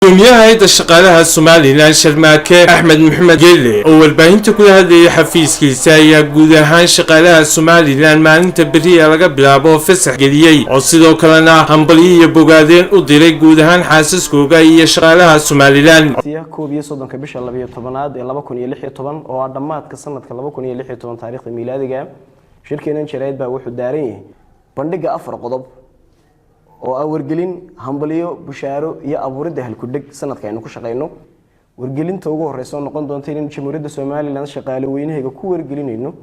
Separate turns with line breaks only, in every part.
Gudoomiyaha Hay'adda Shaqaalaha Somalilan, Sharmaake Axmed Maxamed Gele, oo warbaahinta kula hadlayay xafiiskiisa, ayaa guud ahaan shaqaalaha Somalilan maalinta beriya laga bilaabo fasax geliyey, oo sidoo kalena hambalyo iyo bogaadeen u diray guud ahaan xaasaskooga iyo shaqaalaha Somalilan.
31-ka bisha 12aad ee 2016, oo ah dhammaadka sanadka 2016 taariikhda miilaadiga, shirkeenan jaraa'id baa wuxuu daaran yahay bandhiga afar qodob oo ah wargelin, hambalyo, bushaaro iyo abuuridda halkudheg sanadka aynu ku shaqayno. Wargelinta ugu horeysa oo noqon doonta inaynu Jamhuuriyadda Somalilan shaqaale weynahayga ku wargelinayno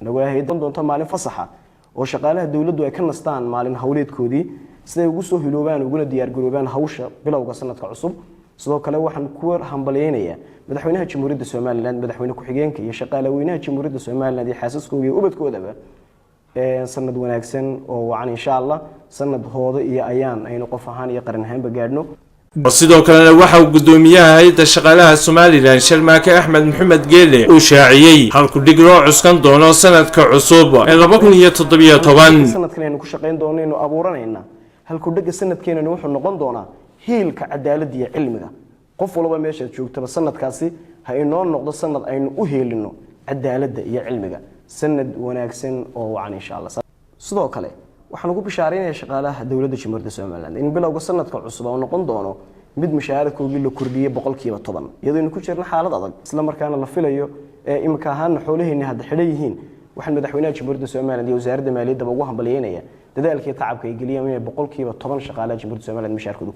inagoo haydan doonto maalin fasaxa oo shaqaalaha dowladdu ay ka nastaan maalin hawleedkoodii, siday ugu soo hiloobaan uguna diyaargaroobaan hawsha bilowga sanadka cusub. Sidoo kale waxaan ku hambalyeynayaa Madaxweynaha Jamhuuriyadda Somalilan, Madaxweyne ku-xigeenka iyo shaqaale weynaha Jamhuuriyadda Somalilan iyo xaasaskooga iyo ubadkoodaba sanad wanaagsan oo wacan, insha Allah, sanad hoodo iyo ayaan aynu qof ahaan iyo qaran ahaanba gaadhno.
Sidoo kalena waxa uu gudoomiyaha Hay'adda Shaqaalaha Somalilan, Sharmaake Axmed Maxamed Geele, uu shaaciyey halku dhig loo cuskan doono sanadka cusub ee 2017.
Sanadkan aynu ku shaqayn doono aynu abuuranayna halkudhega sanadkeenani wuxuu noqon doonaa hiilka cadaaladda iyo cilmiga. Qof walba meeshaad joogtaba, sanadkaasi ha inoo noqdo sanad aynu u heelino cadaaladda iyo cilmiga. Sanad wanaagsan oo wacan, insha Allah. Sidoo kale waxaan ugu bishaaraynaya shaqaalaha dowladda Jamhuuriyadda Somaliland in bilowga sanadka cusub oo noqon doono mid mushaaradkoogii la kordhiyey 10%, iyadoo aynu ku jirno xaalad adag, isla markaana la filayo imika ahaana xoolaheenni hadda xidhan yihiin. Waxaan Madaxweynaha Jamhuuriyadda Somaliland iyo Wasaaradda Maaliyaddaba ugu hambalyeynaya dadaalkii tacabka ay geliyeen inay 10% shaqaalaha Jamhuuriyadda Somaliland mushaarkooda.